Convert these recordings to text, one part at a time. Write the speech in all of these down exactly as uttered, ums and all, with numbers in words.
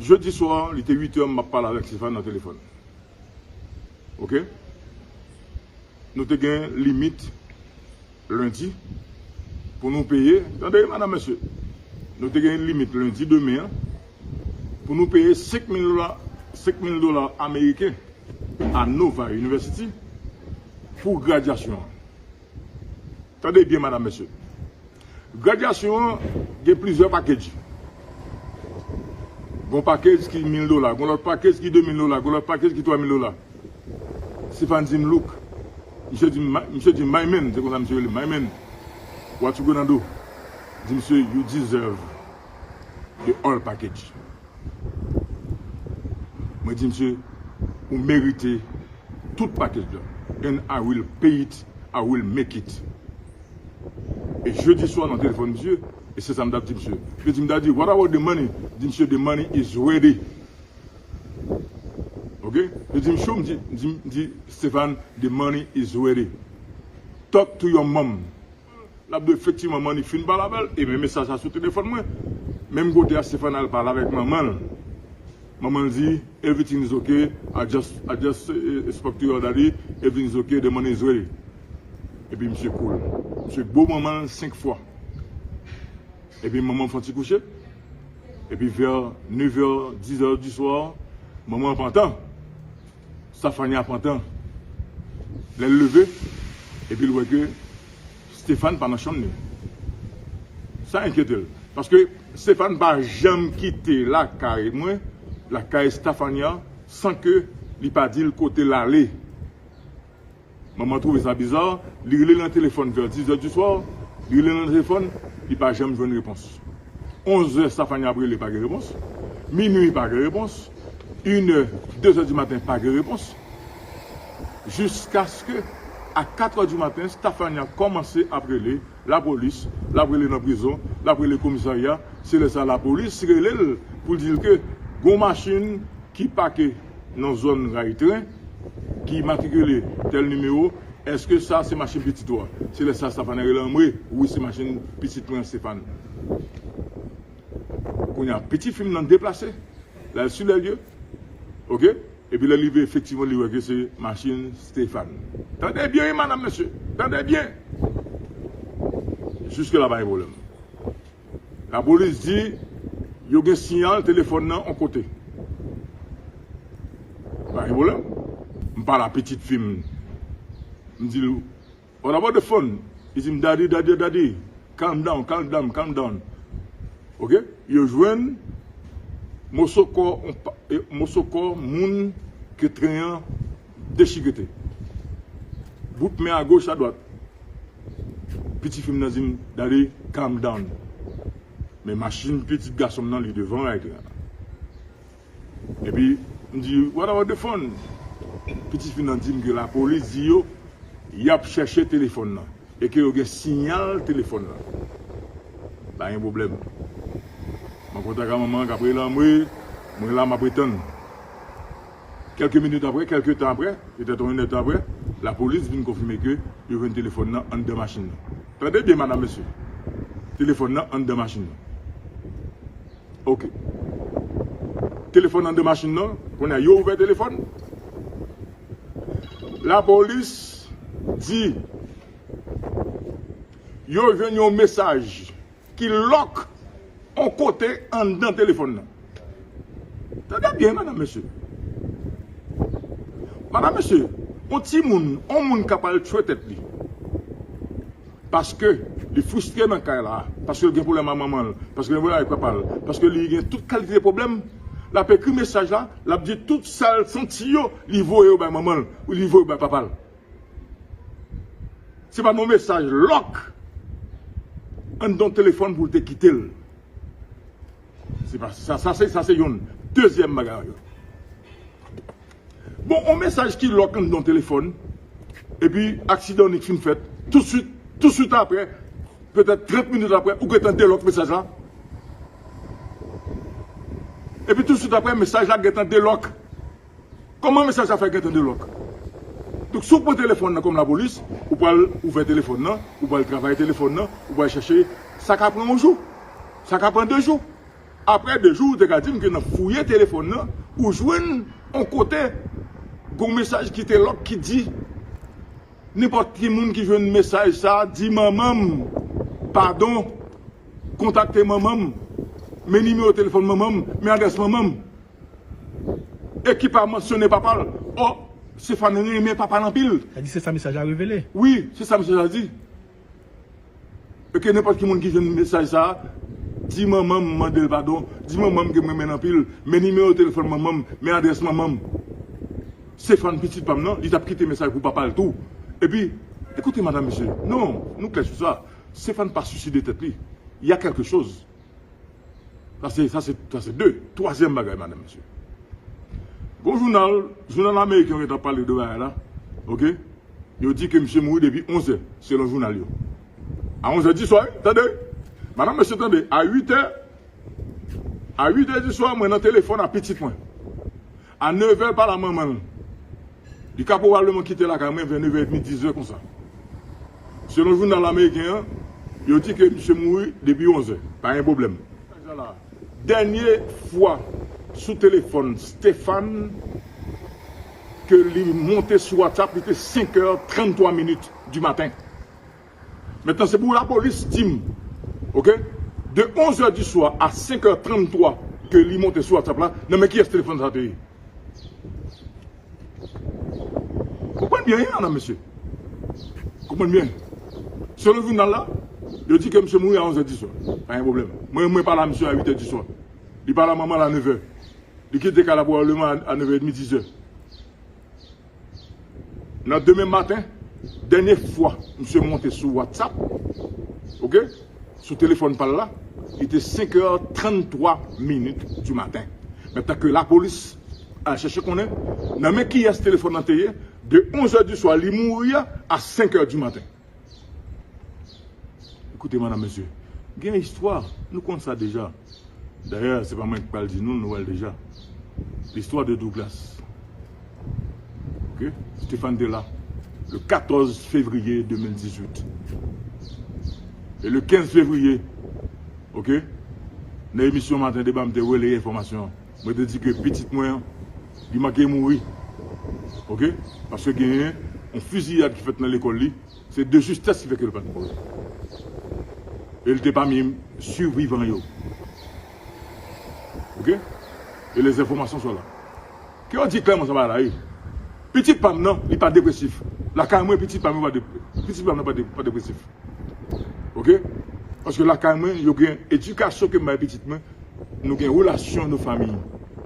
Jedi swa, li te uit è, m ap pale avèk Stéphane nan telefòn. Oke? Nou te gen limit lendi pou nou peye, tande, madanm, mesye, nou te gen limit lendi demen an pou nou peye senk mil dola, senk mil dola ameriken a Nova University pou gradyasyon an. Tande byen, madanm, mesye. Gradyasyon an gen plizyè package. Gon package ki mil dola, gon lòt package ki de mil dola, gon lòt package ki twa mil dola. Stéphane di m, "Look," misye di m, ma- misye di m, "My man," se konsa misye rele m, "My man, what you gonna do?" Di misye, "You deserve the all package." Mwen di misye, "Ou merite tout package la. And I will pay it, I will make it." E jedi swa nan telefòn misye, e se sa m t ap di misye. Li di m, "Daddy, what about the money?" Di misye, "The money is ready." Oke? Li di m, "Show," m di, di, di Stéphane, "The money is ready. Talk to your mom." L ap di w efektivman, manman li fin pale avè l, e men mesaj la sou telefòn mwen. Menm kote a, Stéphane al pale avèk manman l. Manman l di, "Everything is okay. I just, I just eh, spoke to your daddy. Everything is okay. The money is ready." Epi misye cool. Misye bo manman l senk fwa. Epi manman l fè yon ti kouche. Epi vè nèf è, dis è di swa, manman an pantan. Stafania pantan. Lè l leve, epi l wè ke Stéphane pa nan chanm li. Sa enkyete l. Paske Stéphane pa janm kite lakay mwen, lakay Stafania, san ke li pa di l kote l ale. Manman twouve sa biza, li rele l nan telefòn vè dis è di swa, li rele l nan telefòn, li pa janm jwenn repons. Onz è, Stafania ap rele, pa gen repons. Minui, pa gen repons. Inè, de è di maten, pa gen repons. Jiskaske, a kat è di maten, Stafania kòmanse ap rele lapolis, l ap rele nan prizon, l ap rele komisarya. Se lè sa a lapolis rele l pou l di l ke gon machin ki pake nan zòn ray tren, ki matrikile tèl nimewo, èske sa se machin pitit ou a? Se lè sa Stafania rele anmwe, wi, se machin pitit mwen an, Stéphane. Kounye a, pitit fi m nan deplase, l al sou lè lye, oke? Epi lè l rive, efektivman, li wè ke se machin Stéphane. Tande byen, wi, madanm, mesye, tande byen. Jiske la, pa gen pwoblèm. Lapolis di, yo gen siyal telefòn nan yon kote. Pa gen pwoblèm. M pale a pitit fi m. M di l, "What about the phone?" Li di m, "Daddy, daddy, daddy, calm down, calm down, calm down." Oke? Yo jwenn moso kò, yon pa- eh, moso kò moun ke tren an dechigete. Bout men agoch, adwat. Pitit fi m nan di m, "Daddy, calm down." Men machin pitit gason m nan, li devan ray tren an. Epi, m di, "What about the phone?" Pitit fi m nan di m ke lapolis di yo, y ap chèche telefòn nan. E ke yo gen siyal telefòn nan. Pa gen pwoblèm. Mwen kontak ak manman an k ap rele anmwe, mwen la, m ap ret tann. Kèlke minit apre, kèlke tan apre, petèt yon inèdtan apre, lapolis vin konfime ke yo jwenn telefòn nan anndan machin nan. Tande byen, madanm, mesye. Telefòn nan anndan machin nan. Oke. Telefòn anndan machin nan, kounye a, yo ouvè telefòn. Lapolis di yo jwenn yon mesaj ki lòk yon kote anndan telefòn nan. Tande byen, madanm, mesye. Madanm, mesye, yon timoun, yon moun k ap al tchwe tèt li. Paske li fristre nan kay la, paske l gen pwoblèm ak manman l, paske l gen pwoblèm ak papa l, paske li gen tout kalite de pwoblèm, l ap ekri mesaj la, l ap di tout sa l santi yo, li voye yo bay manman l, ou li voye yo bay papa l. Se pa yon mesaj lòk anndan telefòn pou l te kite l. Se pa sa, sa se, sa se yonn. Dezyèm bagay yo. Bon, yon mesaj ki lòk anndan telefòn, epi aksidan nik fin fèt, toutswit, toutswit apre, petèt trant minit apre, ou gentan delòk mesaj la. Epi toutswit apre, mesaj la gentan delòk. Kòman mesaj la fè gentan delòk? Donk, si w pran telefòn nan kòm lapolis, ou pral ouvè telefòn nan, ou pral travay telefòn nan, ou pral chèche, sa ka pran yon jou, sa ka pran de jou. Apre de jou, ou te ka di m ke nan fouye telefòn nan, ou jwenn yon kote, gon mesaj ki te lòk ki di, nenpòt ki moun ki jwenn mesaj sa, di manman m padon, kontakte manman m, men nimewo telefòn manman m, men adrès manman m. E ki pa mansyone papa l. Ò, Stéphane renmen papa l anpil. Sa di se sa mesaj la revele. Wi, se sa mesaj la di. E ke nenpòt ki moun ki jwenn mesaj sa, di manman m mande l padon, di manman m ke m renmen l anpil, men nimewo telefòn manman m, men adrès manman m. Stéphane, pitit pa m nan, li t ap kite mesaj pou papa l tou. Epi, ekoute, madanm, mesye, non, nou klè sou sa. Stéphane pa siside tèt li. Il y a quelque chose. Sa se, sa se, sa se de. Twazyèm bagay, madanm, mesye. Gon jounal, jounal ameriken yo gentan pale de bagay la. Oke? Yo di ke misye mouri depi onz è, selon jounal yo. A onz è di swa, wi, tande. Madanm, mesye, tande. A uit è, a uit è di swa, mwen nan telefòn a pitit mwen. A nèv è, l pale a manman l. Li ka pwobableman kite lakay mwen vè nèv è edmi, diz è konsa. Selon jounal ameriken an, yo di ke misye mouri depi onz è. Pa gen pwoblèm. Dènye fwa sou telefòn Stéphane ke li monte sou WhatsApp, li te senk è tranntwa minit di maten. Mentnan, se pou lapolis di m, oke, de onz è di swa a senk è tranntwa ke li monte sou WhatsApp la, nan men kiyès telefòn sa te ye? Konprann byen, wi, madanm, mesye. Konprann byen. Selon jounal la, yo di ke misye mouri a onz è di swa. Pa gen pwoblèm. Mwen, mwen pale a misye a uit è di swa. Li pale a manman l a nèv è. Li kite kay la pwobableman a, a nèv è edmi, diz è. Nan demen maten, dènye fwa misye monte sou WhatsApp, oke, sou telefòn pa l la, li te senk è tranntwa minit di maten. Mentnan ke lapolis al chèche konnen nan men kiyès telefòn nan te ye, de onz è di swa li mouri a, a senk è di maten. Ekoute, madanm, mesye, gen istwa, nou konn sa deja. Dayè, se pa mwen ki pral di nou l, nou wè l deja. L'histoire de Douglas. Oke? Stéphane te la, le katòz fevriye de mil dizuit. E le kenz fevriye, oke, nan emisyon Maten Deba, m te releye enfòmasyon an. Mwen te di ke pitit mwen an, li manke mouri. Oke? Paske genyen yon fiziyad ki fèt nan lekòl li. Se de justès ki fè ke l pa t mouri. E l te pami sivivan yo. Oke? E les enfòmasyon sont la. Ke yo di klèman sa bagay la, wi. Pitit pa m nan, li pa depresif. Lakay mwen, pitit pa m yo pa de-, pitit pa m nan pa de-, pa depresif. Oke? Paske lakay mwen, yo gen edikasyon ke m bay pitit mwen, nou gen relasyon, nou fanmi.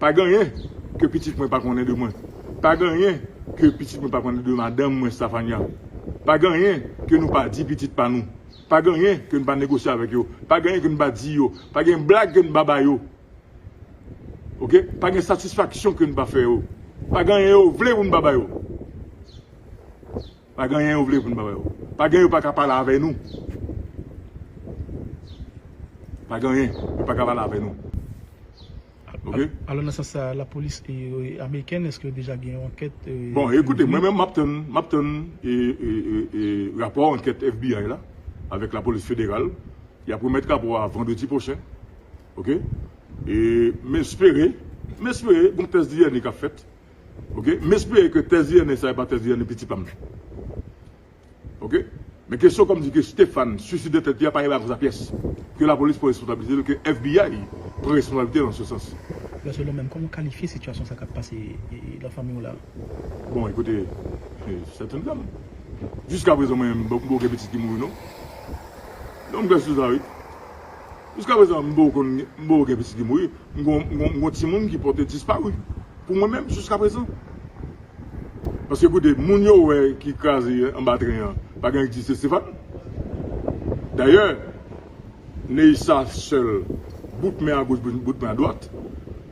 Pa gen anyen ke pitit mwen pa konnen de mwen. Pa gen anyen ke pitit mwen pa konnen de madanm mwen, Stafania. Pa gen anyen ke nou pa di pitit pa nou. Pa gen anyen ke nou pa negosye avèk yo. Pa gen anyen ke nou pa di yo. Pa gen blag ke nou pa ba yo. Oke? Pa gen satisfaksyon ke nou pa fè yo. Pa gen anyen yo vle pou nou pa ba yo. Pa gen anyen yo vle pou nou pa ba yo. Pa gen yo pa ka pale avè nou. Pa gen anyen yo pa ka pale avè nou. Oke? Alò, nan sans sa, lapolis, e, e, amerikèn, èske yo deja gen yon ankèt, e, Bon, ekoute, mwen menm, m ap tann, m ap tann, e, e, e, e, rapò ankèt F B I la, avèk lapolis federal. Y ap remèt rapò a vandredi pwochen. Oke? E m espere, m espere, gon tès D N A k ap fèt. Oke? M espere ke tès D N A sa e pa tès D N A pitit pa m nan. Oke? Men kesyon kòm di ke Stéphane swiside tèt li a pa gen bagay konsa pyès. Ke lapolis pran responsablite l, ke F B I pran responsablite l an se sans. Berthelot, menm, kòman w kalifye sitiyasyon sa k ap pase, e, nan fanmi w la? Bon, ekoute, e, c'est une dame. Jiska prezan, mwen, m poko gen pitit ki mouri, non. Non, m gen sou sa, wi. Jiska prezan, m poko konn, m poko gen pitit ki mouri. M gon, m gon, m gon timoun ki pòte dispari. Pou mwen menm, jiska prezan. Paske, ekoute, moun yo wè ki kraze anba tren an, pa gen ki di se Stéphane. Dayè, Neissa Seul, bout men a goch, bout, bout men a dwat,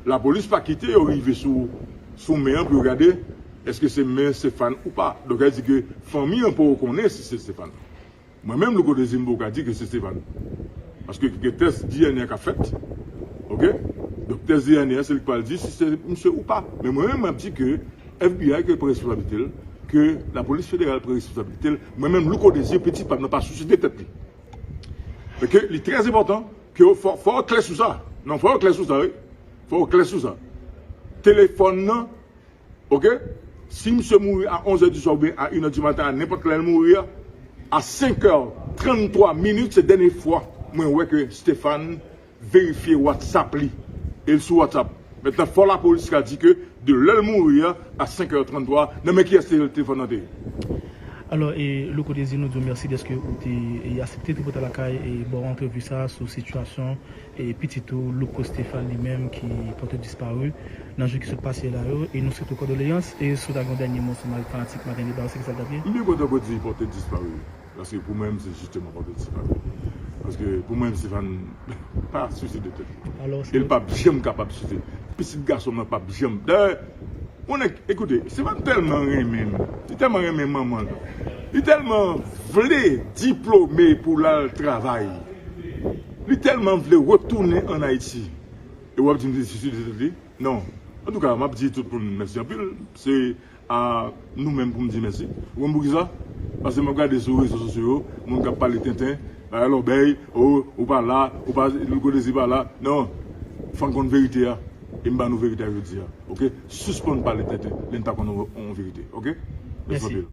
lapolis pa kite yo rive sou, sou men an pou yo gade èske se men Stéphane ou pa. Donk, sa vle di ke fanmi an poko konnen si se Stéphane. Mwen menm, Louko Dezi, m poko ka di ke se Stéphane. Paske gen tès D N A k ap fèt. Oke? Donk, tès D N A a, se li k pral di si se misye ou pa. Men mwen menm, m ap di ke F B I ke pran responsablite l, ke lapolis federal pran responsablite l. Mwen menm, Louko Dezi, pitit pa m nan pa swiside tèt li. Oke? Li trè enpòtan ke yo fò, fò yo klè sou sa. Non, fò yo klè sou sa, wi. Fò yo klè sou sa. Telefòn nan, oke? Si misye mouri a onzè di swa oubyen a inè di maten, a nenpòt lè l mouri a, a senkè tranntwa minit, se dènye fwa mwen wè ke Stéphane verifye WhatsApp li. E l sou WhatsApp. Mentnan, fò lapolis ka di ke de lè l mouri a, a senkè tranntwa, nan men kiyès te telefòn nan te ye? Alò, e, Louko Désir, nou di w mèsi dèske ou te e, aksepte tripotay lakay e ba w antrevi sa sou sitiyasyon e, pitit ou, Louko Stéphane, li menm ki pòte dispari nan jou ki sot pase la yo. E nou swete w kondoleyans. E si w ta gen yon dènye mo sou fanatik Maten Deba yo, se ki sa l t ap ye? M byen kontan pou w di pòte dispari. Paske pou mwen menm, se jisteman pòte dispari. Paske pou mwen menm, Stéphane pa siside tèt li. E l p ap janm kapab siside. Pitit gason m nan p ap janm. Dayè, yon nèg, ekoute, Stéphane tèlman renmen m. Li tèlman renmen manman l. Li tèlman vle diplome pou l al travay. Li tèlman vle retounen ann Ayiti. E w ap di m li siside tèt li? Non. Antouka, m ap di tout moun mèsi anpil. Se a nou menm pou m di mèsi. Ou konn poukisa? Paske m ap gade sou rezo sosyo yo, moun k ap pale tenten, bagay lòbèy, o, ou pa la, ou pa, Louko Désir pa la. Non. Fò n konn verite a. E m ba nou verite a jodi a. Oke? Sispann pale tenten lè n pa konn yon, yon verite. Oke? Mèsi anpil.